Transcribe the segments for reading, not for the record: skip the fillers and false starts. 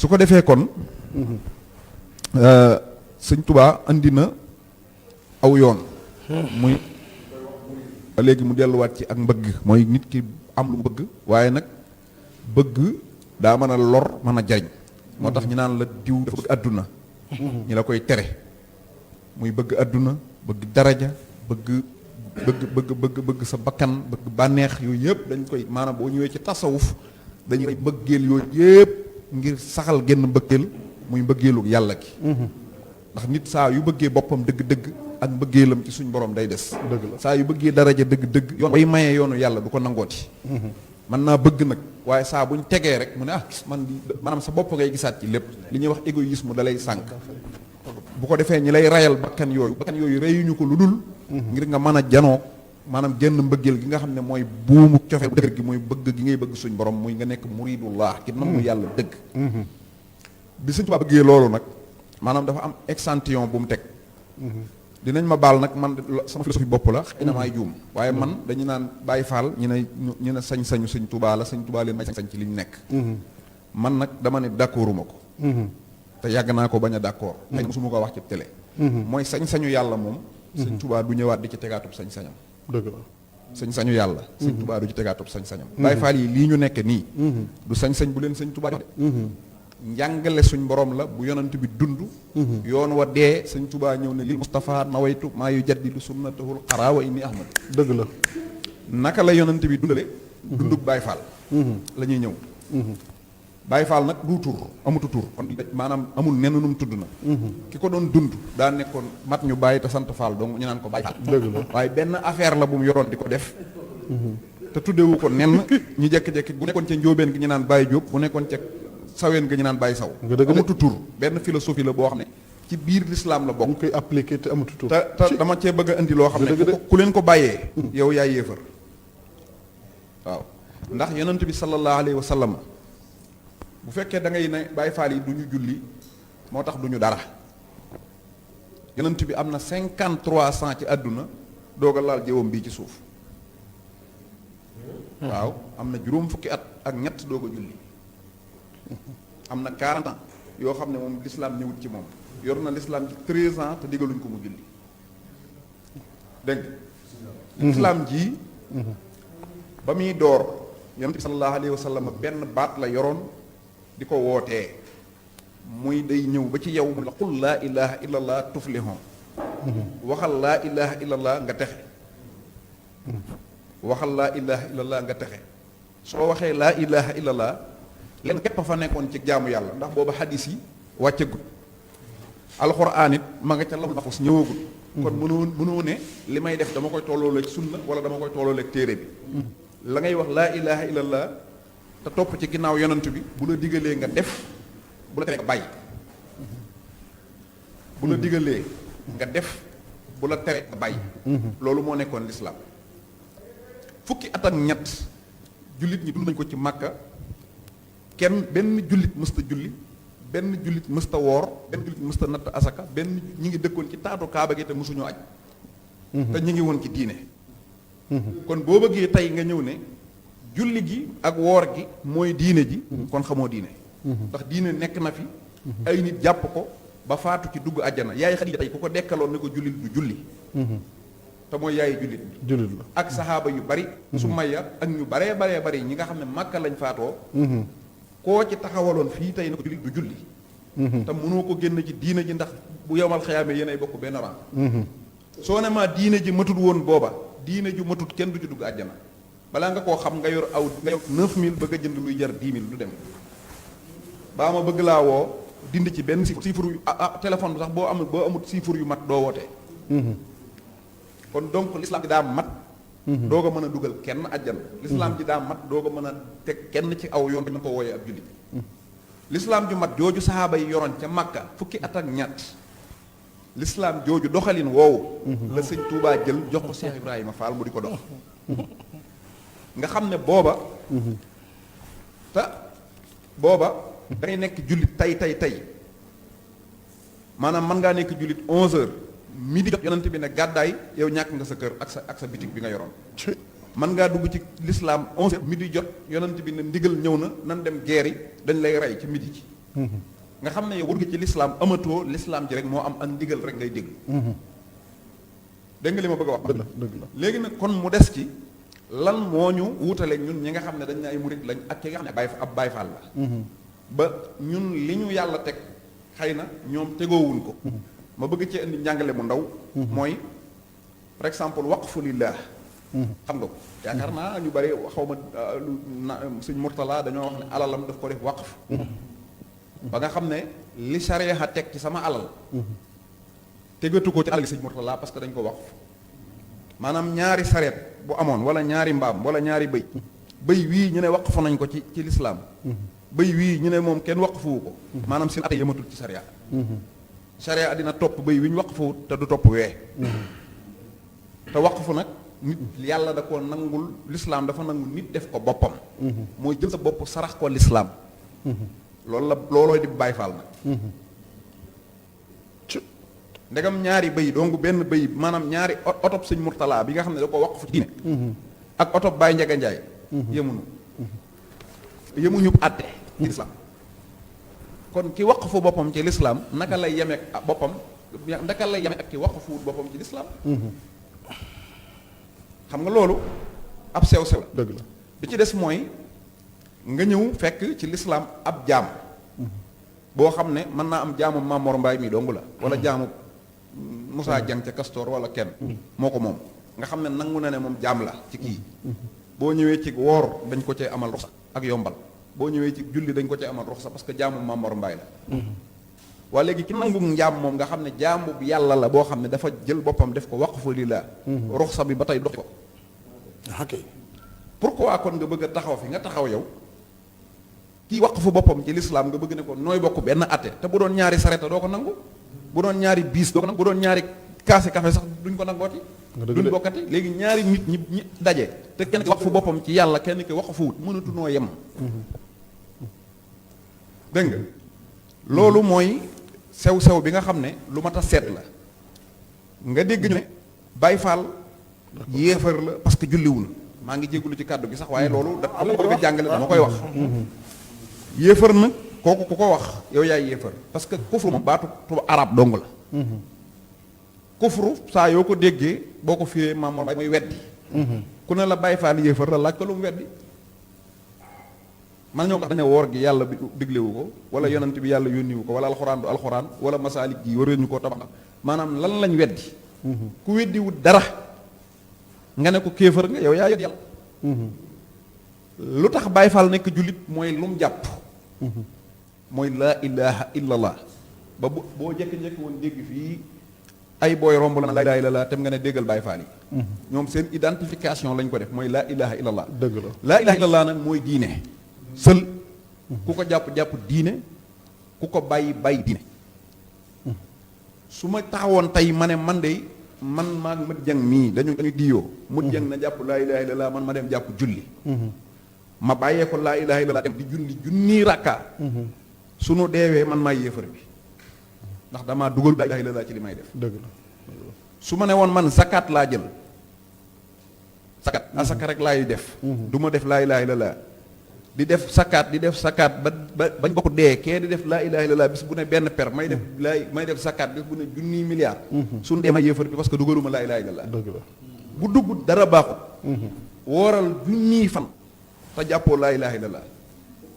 su ko defee kon sëñ Tuubaa andi na aw yoon muy léegi mu delluwaat ci ak mbëgg mooy nit ki am lu mu bëgg waaye nag bëgg daa mën a lor mën a jariñ moo tax ñu naan la diw dafa bëgg àdduna ñi la koy tere muy bëgg àdduna bëgg daraja bëgg sa bakkan bëgg bànneex yooyu yëpp dañ koy maanaam boo ñëwee ci tasawuf dañu koy mbëggeel yooyu yëpp ngir saxal genn mbëggeel muy mbëggeelu yàlla gi ndax nit saa yu bëggee boppam dëgg-dëgg ak mbëggeelam ci suñ borom day des saa yu bëggee daraja dëgg-dëgg yoon bay mayee yoonu yàlla du ko nangooti mën naa bëgg nag waaye saa buñ tegee rek mu ne man di maanaam sa bopp ngay gisaat ci lépp li ñuy wax égoïsme da lay sànq bu ko defee ñi lay rayal bakkan yooyu reyuñu ko lu dul ngir nga mën a janoo maanaam genn mbëggeel gi nga xam ne mooy buumu cofe dëgg gi mooy bëgg gi ngay bëgg suñ borom muy nga nekk muridullah ki nam mu yàlla dëgg bi Sëñ Tuubaa bëggee loolu nag maanaam dafa am échantillon bu mu teg dinañ ma baal nag man sama philosophie bopp la xëy na maay juum waaye man dañu naan Baay Faal ñu ne sañ-sañu Sëñ Tuubaa la Sëñ Tuubaa leen may sañ ci liñ nekk man nag dama ne d'accorduma ko te yàgg naa ko bañ a d'accord xëy musuma ko wax ci télé mooy sañ-sañu yàlla moom Sëñ Tuubaa du ñëwaat di ci tegaatub sañ-sañam dëgg la sañ-sañu yàlla Sëñ Tuubaa du ci tegaatub sañ-sañam Baay Faal yi lii ñu nekk nii du sañ-sañ bu leen Sëñ Tuubaa jox de njàngale suñ borom la bu yonent bi dund yoon wa dee Sëñ Tuubaa ñëw ne lil Mustafa nawaytu maa yu jaddidu sunnatahul xaraa wa inni ahmad dëgg la naka la yonent bi dundale dundug Baay Faal la ñuy ñëw Baay Faal nag du tur amutu tur kon maanaam amul nenn num tudd na ki ko doon dund daa nekkoon mat ñu bàyyi te sant Faal donc ñu naan ko Baay Faal dëgg la waaye benn affaire la bu mu yoroon di ko def te tuddewu ko nenn ñu jekki-jekki bu nekkoon ca njóobeen gi ñu naan Baay Jóob bu nekkoon ca saween nga ñu naan Baay Saw amatu tur benn philosophie la boo xam ne ci biir l'islam la bokk ñu koy appliquer te amatu tur te dama cee bëgg a indi loo xam ne ku leen ko bàyyee yow yaay yéefar waaw ndax yonent bi sallallahu alayhi wa sallam bu fekkee da ngay ne Baay Faal yi du ñu julli moo tax du ñu dara yonent bi am na 53 ci àdduna doog a laal jëwam bii ci suuf waaw am na juróom fukki at ak ñett doog a julli am na 40 ans yoo xam ne moom l'islam ñëwut ci moom yor na l'islam ci 13 ans te digaluñ ko mu julli dégg nga l'islam ji ba muy door yonent bi sallallahu alayhi wa sallam benn baat la yoroon di ko wootee muy day ñëw ba ci yow mu la qul laa ilaha illa allah tuflihon waxal laa ilaha illa allah nga texe waxal laa ilaha illa allah nga texe soo waxee laa ilaha illa allah leen képp fa nekkoon ci jaamu yàlla ndax booba xadis yi wàccegut alxuraan it ma nga ca lam nafus ñëwagul kon mënoo ne li may def dama koy tollooleeg sunna wala dama koy tollooleeg téere bi la ngay wax laa ilaha illallah te topp ci ginnaaw yonant bi bu la digalee nga def bu la teree nga bàyyi bu la digalee nga def bu la teree nga bàyyi loolu moo nekkoon lislaam fukki at ak ñett jullit ñi dund nañ ko ci Makka kenn benn jullit mësta julli benn jullit mësta woor benn jullit mësta natt asaka benn ñi ngi dëkkoon ci taatu kaaba gi te mësuñoo aj te ñi ngi woon ci diine kon boo bëggee tey nga ñëw ne julli gi ak woor gi mooy diine ji kon xamoo diine ndax diine nekk na fi ay nit jàpp ko ba faatu ci dugg àjjana yaay Xadiija tey ku ko dekkaloon ne ko jullit du julli te mooy yaayi jullit bi jullit la ak saxaaba yu bari Sumayya ak ñu baree bari ñi nga xam ne Makka lañ faatoo koo ci taxawaloon fii tey na ko jullit du julli te mënoo ko génn ci diine ji ndax bu yowmal xiyaamee yéenay bokk benn rang soo ne maa diine ji matut woon booba diine ju matut kenn du ci dugg àjjana balaa nga koo xam nga yor aw nga yor 9000 bëgg a jënd luy jar 10 000 du dem baa ma bëgg laa woo dind ci benn chiffre yu téléphone bi sax boo amut chiffre yu mat doo wootee kon donc l'islam ji daa mat doo ko mën a dugal kenn àjjana l'islam ji daa mat doo ko mën a teg kenn ci aw yoon dañu ko wooyee ab jullit l'islam ju mat jooju saxaaba yi yoroon ca Makka fukki at ak ñett l'islam jooju doxalin woowu la sëñ Tuubaa jël jox ko Cheikh Ibrahima Fall mu di ko dox nga xam ne booba te booba da ngay nekk jullit tey maanaam mën ngaa nekk jullit 11h midi jot yonent bi ne gàddaay yow ñàkk nga sa kër ak sa bitig bi nga yoroon mën ngaa dugg ci l'islam 11h midi jot yonent bi ne ndigal ñëw na nan dem guerre yi dañ lay rey ci midi ci nga xam ne yow wut nga ci lislaam amatoo lislaam ji rek moo am ak ndigal rek ngay dégg. dégg nga li ma bëgg a wax. dëgg la léegi nag kon mu des ci lan moo ñu wutale ñun ñi nga xam ne dañ ne ay murit lañ ak ki nga xam ne ab Baay Faal la. ba ñun li ñu yàlla teg xëy na ñoom tegoowuñ ko. ma bëgg ci indi njàngale mu ndaw. mooy par exemple waqfu lillah. xam nga ko yaakaar naa ñu bari xaw ma Sëñ Murtala dañoo wax ne alalam daf ko def waqf. ba nga xam ne li sariya teg ci sama alal. tegatu ko ci alal Sëñ Murtala parce que dañ ko waqf. maanaam ñaari sareet bu amoon wala ñaari mbaam wala ñaari bëy. bëy wii ñu ne waqfu nañ ko ci lislaam. bëy wii ñu ne moom kenn waqfuwu ko. maanaam seen ate yëmatul ci sariya. sariya dina topp bëy wi ñu waqfuwut te du topp wee. te waqfu nag nit yàlla da ko nangul lislaam dafa nangul nit def ko boppam. mooy jël sa bopp sarax ko lislaam. loolooy di Baay Faal nag. ndegam ñaari bëy donc benn bëy maanaam ñaari otob Sëñ Murtala bi nga xam ne da ko waqfu ci diine. ak otob Baay Njaga Njaay yemuñu àtte ci lislaam kon ki waqfu boppam ci lislaam naka lay yeme ak boppam naka lay yeme ak ki waqfuwut boppam ci lislaam xam nga loolu ab sew-sew la. dëgg la bi ci des mooy nga ñëw fekk ci lislaam ab jaam boo xam ne mën naa am jaamu Mamor Mbaay mi dong la wala jaamu Moussa Dieng ca Castor wala kenn moo ko moom nga xam ne nangu na ne moom jaam la ci kii boo ñëwee ci woor dañ ko cee amal ruxsa ak yombal boo ñëwee ci julli dañ ko cee amal ruxsa parce que jaamu Mamor Mbaay la waa léegi ki nangu njaam moom nga xam ne jaamu bi yàlla la boo xam ne dafa jël boppam def ko waqfu lillah ruxsa bi ba tey dox ko ok pourquoi kon nga bëgg a taxaw fi nga taxaw yow kii waqfu boppam ci lislaam nga bëgg ne ko nooy bokk benn atte te bu doon ñaari sareta doo ko nangu bu doon ñaari biis doo ko nangu bu doon ñaari kaasi café sax duñ ko nangooti duñ bokkati léegi ñaari nit ñi daje te kenn ki waqfu boppam ci yàlla kenn ki waqfuwut mënatu noo yem dégg nga loolu mooy sew-sew bi nga xam ne lu mat a seet la nga dégg ñu ne Baay Faal yéefar la parce que julliwul maa ngi jégalu ci kàddu gi sax waaye loolu da am ko bëgg a jàngale dama koy wax yéefar nag kooku ku ko wax yow yaay yéefar parce que kufru moom baatu arab dong la kufru saa yoo ko déggee boo ko firee Maam Mor mooy weddi ku ne la Baay Faal yéefar la laaj ko lu mu weddi man ñoo ko dañ ne woor gi yàlla diglewu ko wala yonent bi yàlla yónniwu ko wala alxuraan du alxuraan wala masaalik gi war ñu koo tabax maanaam lan lañ weddi ku weddiwut dara nga ne ko kéefër nga yow yaa yedd yàlla lu tax Baay Faal nekk jullit mooy lu mu jàpp mooy laa ilaha illallah ba boo jekki-jekki woon dégg fii ay booy romb la laa ilaha illallah tem nga ne déggal Baay Faal yi ñoom seen identification lañ ko def mooy laa ilaha illallah dëgg la laa ilaha illallah nag mooy diine sël ku ko jàpp-jàpp diine ku ko bàyyi diine su ma taxawoon tey ma ne man de man maag mët jang mii dañu diyoo mët jang na jàpp laa ilaha illallah man ma dem jàpp julli ma bàyyee ko laa ilaha illallah dem di julli junni rakka sunu deewee man maay yéefar bi ndax damaa dugal laa ilaha illallah ci li may def dëgg la su ma ne woon man zakat laa jël zakat asaka rek laay def du ma def laa ilaha illallah di def sakaat ba bañ bokk dee kee di def laa ilaha illallah bis bu ne benn per may def sakaat bis bu ne junniy milliard suñu dee ma yéefar bi parce que dugaluma laa ilaha illallah dëgg la bu dugg dara baaxut wooral junniy fan te jàppoo laa ilaha illallah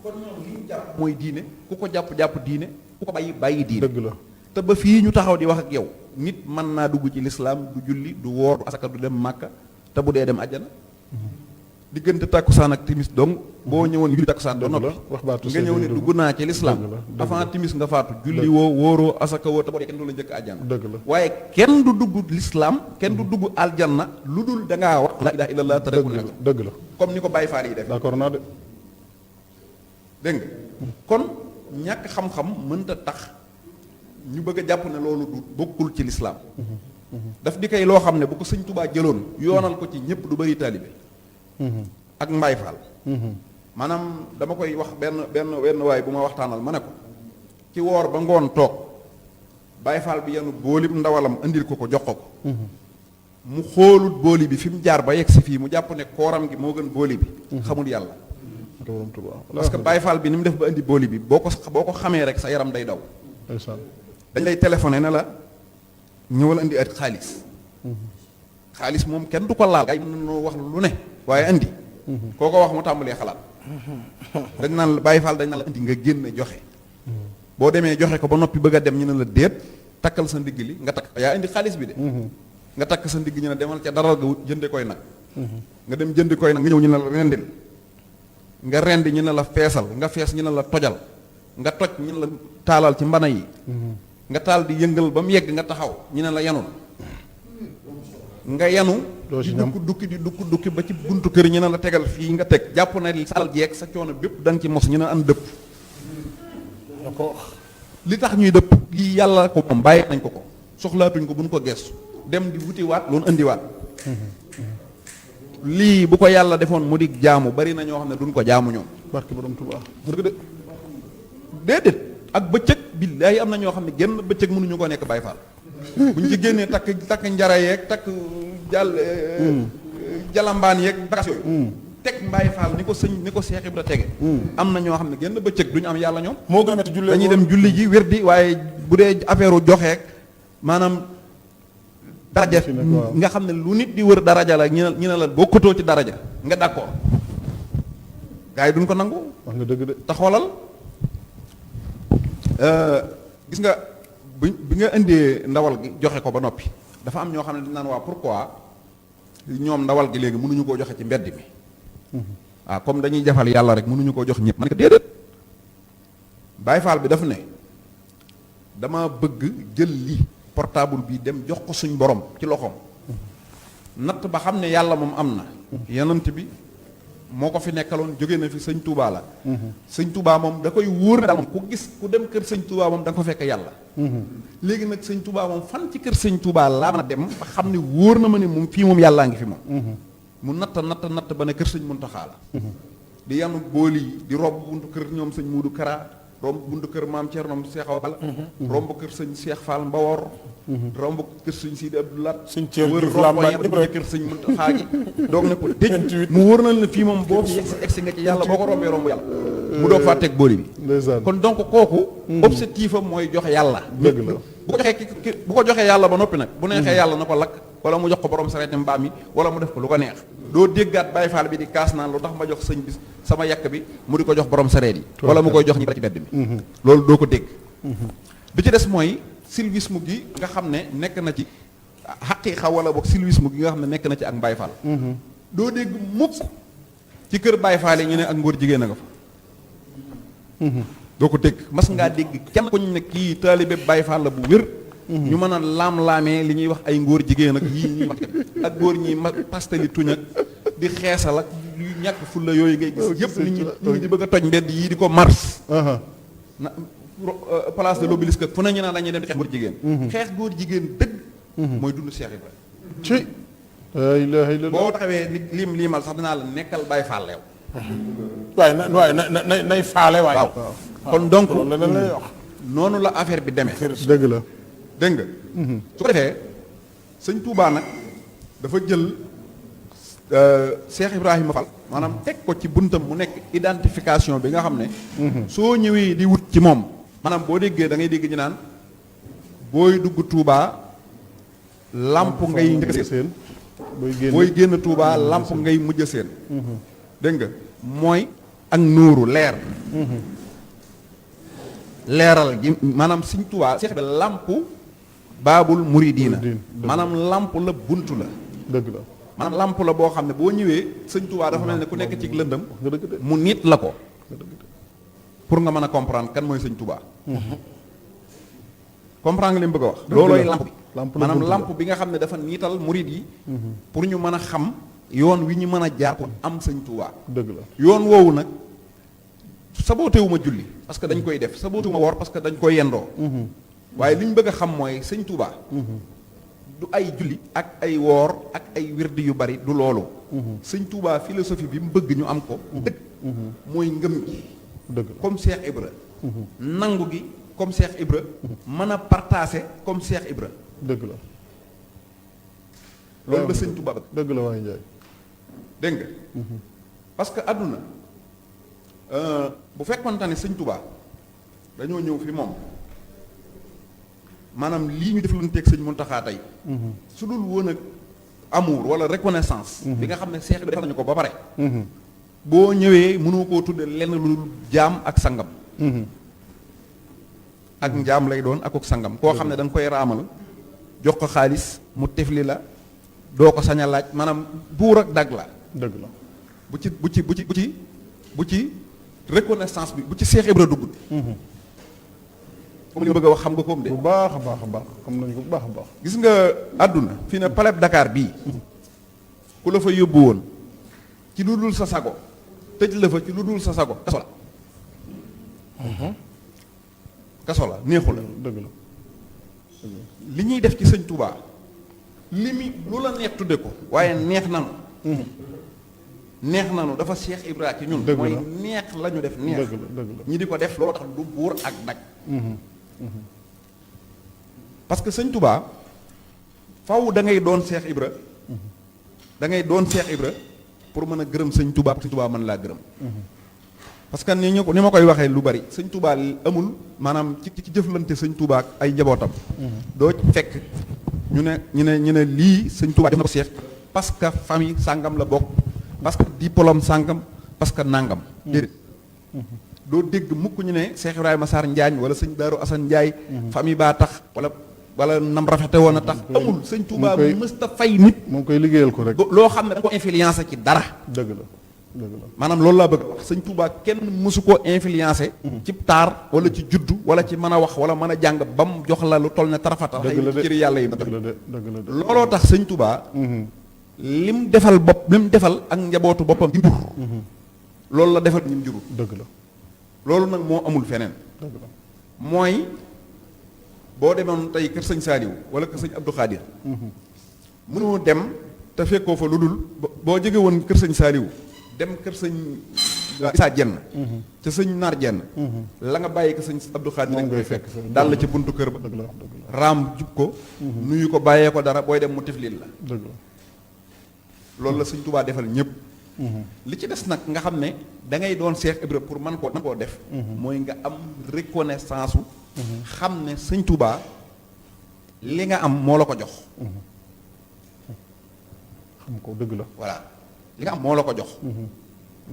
kon ñoom li ñu jàpp mooy diine ku ko jàpp diine ku ko bàyyi diine dëgg la te ba fii ñu taxaw di wax ak yow nit mën naa dugg ci lislaam du julli du woor du asaka du dem màkka te bu dee dem àjjana diggante tàkkusaan ak timis donc boo ñëwoon julli tàkkusaan doo noppi nga ñëw ne dugg naa ci lislaam avant timis nga faatu julli woo wóoroo asaka woo te boo dee kenn du la njëkk àjjana dëgg la waaye kenn du dugg lislaam kenn du dugg aljanna lu dul da ngaa wax la ilaha illallah te rekul nekk dëgg la comme ni ko Baay Faal yi def d'accord naa de dégg nga kon ñàkk xam-xam mënta tax ñu bëgg a jàpp ne loolu du bokkul ci lislaam daf di koy loo xam ne bu ko Sëñ Tuubaa jëloon yoonal ko ci ñëpp du bari taalibe ak Mbaay Faal maanaam dama koy wax benn waay bu ma waxtaanal ma ne ko ci woor ba ngoon toog Baay Faal bi yenu boolib ndawalam indil ko jox ko mu xoolut booli bi fi mu jaar ba yegg si fii mu jàpp ne kooram gi moo gën booli bi xamul yàlla parce que Baye Fall bi ni mu def ba indi booli bi boo ko xamee rek sa yaram day daw. dañ lay téléphoné ne la ñëwal indi at xaalis. xaalis moom kenn du ko laal. ay mën nañoo wax lu ne waaye indi. koo ko wax mu tàmbalee xalaat. dañ naan Baye Fall dañ naan la indi nga génn joxe. boo demee joxe ko ba noppi bëgg a dem ñu ne la déet takkal sa ndigg li nga takk yaa indi xaalis bi de. nga takk sa ndigg ñu ne demal ca daral ga jënde koy nag. nga dem jëndi koy nag nga ñëw ñu ne la rendil nga rendi ñu ne la feesal nga fees ñu ne la tojal nga toj ñu ne la taalal ci mbana yi. nga taal di yëngal ba mu yegg nga taxaw ñu ne la yanul nga yanu di dukki ba ci buntu kër ñu ne la tegal fii nga teg jàpp na sa alal jeeg sa coono bépp da nga ci mos ñu ne an dëpp li tax ñuy dëpp lii yàlla ko moom bàyyi nañ ko soxlaatuñ ko buñ ko gestu dem di wutiwaat loolu indiwaat lii bu ko yàlla defoon mu di jaamu bari na ñoo xam ne duñ ko jaamu ñoom barke borom Tuubaa déedéet ak bëccëg billaahi am na ñoo xam ne genn bëccëg mënuñu ko nekk Baay Faal buñ ci génnee takk njara yeeg takk jalambaan yeeg bagas yooyu teg Baay Faal ni ko Seex Ibra tege am na ñoo xam ne genn bëccëg duñu am yàlla ñoom moo gën a metti julli dañuy dem julli ji wérdi waaye bu dee affaire joxeek maanaam daraja nga xam ne lu nit di wër daraja la ñu ne la bokkutoo ci daraja nga d'accord gars yi duñ ko nangu wax nga dëgg de te xoolal gis nga bi nga indee ndawal gi joxe ko ba noppi dafa am ñoo xam ne dañ naan waa pourquoi ñoom ndawal gi léegi mënuñu koo joxe ci mbedd mi waaw comme dañuy jafal yàlla rek mënuñu koo jox ñëpp man ko déedéet Baay Faal bi daf ne dama bëgg jël li portable bi dem jox ko suñ borom ci loxoom natt ba xam ne yàlla moom am na yenant bi moo ko fi nekkaloon jóge na fi sëñ Touba la sëñ Touba moom da koy wóor na daal moom ku gis ku dem kër sëñ Touba moom da nga ko fekk yàlla léegi nag sëñ Touba moom fan ci kër sëñ Touba laa mën a dem ba xam ne wóor na ma ne moom fii moom yàllaa ngi fi moom mu natt ba ne kër sëñ Muntaxa la di yanu booli yi di rob buntu kër ñoom sëñ Muudu Kara romb buntu kër maam Thierno Cheikh Awa Balla romb kër sëñ Cheikh Fall Mbawor romb kër sëñ Sidi Abdoulaat wër romb kër sëñ Muntaxa gi doog ne ko déj mu wóor na la fii moom boo fi egsi nga ci yàlla boo ko rombee romb yàlla mu doog faa teg booli bi kon donc kooku objectif am mooy jox yàlla dëgg la bu ko joxee yàlla ba noppi nag bu neexee yàlla na ko lakk wala mu jox ko borom sareeti mbaam yi wala mu def ko lu ko neex doo déggaat Baay Faal bi di kaas naan lu tax ma jox sëñ bi sama yàkk bi mu di ko jox borom sareet yi wala mu koy jox ñi ci bedd mi loolu doo ko dégg bi ci des mooy civisme gi nga xam ne nekk na ci xaqiiqa wala boog civisme gi nga xam ne nekk na ci ak Baay Faal doo dégg mukk ci kër Baay Faal yi ñu ne ak ngóor jigéen a nga fa doo ko dégg mas ngaa dégg kenn ko ñu ne kii taalibe Baay Faal la bu wér ñu mën a laam-laamee li ñuy wax ay ngóor jigéen ak yii ñuy wax ak góor ñi pasteli tuñ ak di xeesal ak yu ñàkk fulla yooyu ngay gis yëpp nit ñi di bëgg a toj mbedd yii di ko mars na place de l'Obélisque fu nañu naan dañuy dem di xeex góor jigéen xeex góor jigéen dëgg mooy dund Cheikh Ibrahima ci la ilaha illallah boo taxawee ni liimal sax dinaa la nekkal Baay Faal leew waaye nay faale waaye waaw kon donc la lay wax noonu la affaire bi demee dëgg la dégg nga su ko defee sëñ Touba nag dafa jël Cheikh Ibrahima Fall maanaam teg ko ci buntam mu nekk identification bi nga xam ne soo ñëwee di wut ci moom maanaam boo déggee da ngay dégg ñu naan booy dugg Touba lamp ngay njëkk seen booy génn Touba lamp ngay mujj seen dégg nga mooy ak nuuru leer leeral gi maanaam sëñ Touba Cheikh bi lamp baabul muridiina maanaam lamp la buntu la dëgg la maanaam lamp la boo xam ne boo ñëwee sëñ Touba dafa mel ne ku nekk ci lëndëm mu nit la ko pour nga mën a comprendre kan mooy sëñ Touba comprendre nga li mu bëgg a wax loolooy lamp bi maanaam lamp bi nga xam ne dafa niital murid yi pour ñu mën a xam yoon wi ñu mën a jaar pour am sëñ Touba dëgg la yoon woowu nag sabootewuma julli parce que dañ koy def sabootewuma woor parce que dañ koy yendoo waaye li ñu bëgg a xam mooy sëñ Touba du ay julli ak ay woor ak ay wirdi yu bari du loolu sëñ Touba philosophie bi mu bëgg ñu am ko dëgg mooy ngëm gi dëgg comme Cheikh Ibra nangu gi comme Cheikh Ibra mën a partager comme Cheikh Ibra dëgg la loolu la sëñ Touba bëgg dëgg la waaye Njaay dégg nga parce que àdduna bu fekkonte ne sëñ Touba dañoo ñëw fi moom maanaam lii ñu def lu teg sëñ Mountakha tey su dul woon ak amour wala reconnaissance bi nga xam ne seex bi defal nañu ko ba pare boo ñëwee mënoo koo tudde lenn lu dul jaam ak sangam ak njaam lay doon ak sangam koo xam ne da nga koy raamal jox ko xaalis mu tefli la doo ko sañ a laaj maanaam buur ak dag la dëgg la bu ci reconnaissance bi bu ci Seex Ibra dugg comme li nga bëgg a wax xam nga koom de bu baax a baax a baax xam nañu ko bu baax a baax gis nga àdduna fii ne palais Dakar bii ku la fa yóbbu woon ci lu dul sa sago tëj la fa ci lu dul sa sago kaso la kaso la neexu la dëgg la li ñuy def ci sëñ Touba li mi lu la neex tudde ko waaye neex nanu neex nanu dafa Cheikh Ibra ci ñun dëgg la mooy neex la ñu def neex dëgg la ñi di ko def loolu tax du buur ak daj parce que sëñ Touba faw da ngay doon Cheikh Ibra da ngay doon Cheikh Ibra pour mën a gërëm sëñ Touba sëñ Touba mën laa gërëm parce que ni ma koy waxee lu bari sëñ Touba amul maanaam ci jëflante sëñ Touba ak ay njabootam doo fekk ñu ne lii sëñ Touba def na ko Cheikh parce que famille sàngam la bokk parce que diplôme sàngam parce que nàngam déedéet doo dégg mukk ñu ne Cheikh Ibrahima Sarr Njaañ wala sëñ Daaru Asan Njaay famille baa tax wala nam rafete woon a tax amul sëñ Touba mësta fay nit moom koy liggéeyal ko rek loo xam ne da ko influencé ci dara dëgg la maanaam loolu laa bëgg wax sëñ Touba kenn mësu koo influencé ci taar wala ci juddu wala ci mën a wax wala mën a jàng ba mu jox la lu toll ne tarafata ay cëri yàlla yi dëgg la looloo tax sëñ Touba lim defal ak njabootu boppam ci mbur loolu la defal ñim jurul dëgg la loolu nag moo amul feneen dëgg la mooy boo demoon tey kër sëñ Saliou wala kër sëñ Abdou Khadir mënoo dem te fekkoo fa lu dul boo jóge woon kër sëñ Saliou dem kër sëñ Issa Jenn ca sëñ Naar Jenn la nga bàyyi ko sëñ Abdou Khadir moom ngay fekk dal la ca buntu kër ba raam jub ko nuyu ko bàyyee ko dara booy dem mu tiflil la dëgg la loolu la sëñ Touba defal ñëpp li ci des nag nga xam ne da ngay doon Cheikh Ibra pour mën koo def mooy nga am reconnaissance xam ne sëñ Touba li nga am moo la ko jox xam ko dëgg la voilà li nga am moo la ko jox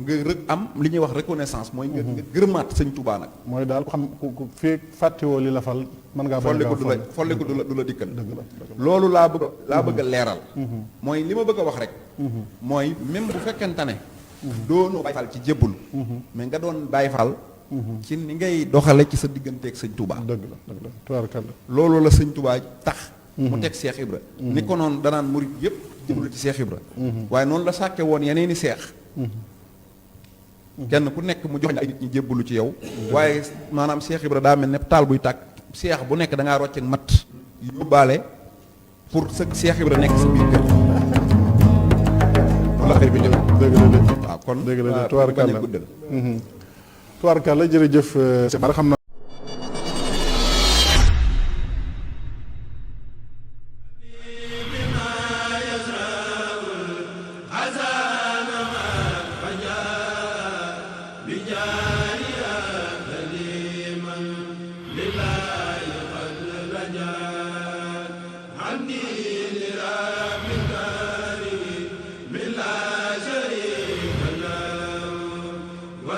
nga am li ñuy wax reconnaissance mooy nga gërëmaat sëñ Touba nag mooy daal xam ku fii fàttewoo li la fal mën ngaa folle ko du la dikkal loolu laa bëgg a leeral mooy li ma bëgg a wax rek mooy même bu fekkente ne doonoo Baay Faal ci jébbul mais nga doon Baay Faal ci ni ngay doxale ci sa digganteeg sëñ Touba dëgg la tubaarkalla loolu la sëñ Touba tax mu teg Cheikh Ibra ni ko noonu danaan murit yëpp jëmlu ci Cheikh Ibra waaye noonu la sàkke woon yeneeni seex kenn ku nekk mu jox ay nit ñi jébbalu ci yow waaye maanaam Cheikh Ibra daa mel ne taal buy tàkk seex bu nekk da ngaa rocc ak mat yóbbaale pour sa Cheikh Ibra nekk sa biir kër wala xëy bi ñëw dëgg la de waaw kon dëgg la de tubaarkalla tubaarkalla jërëjëf xam na wa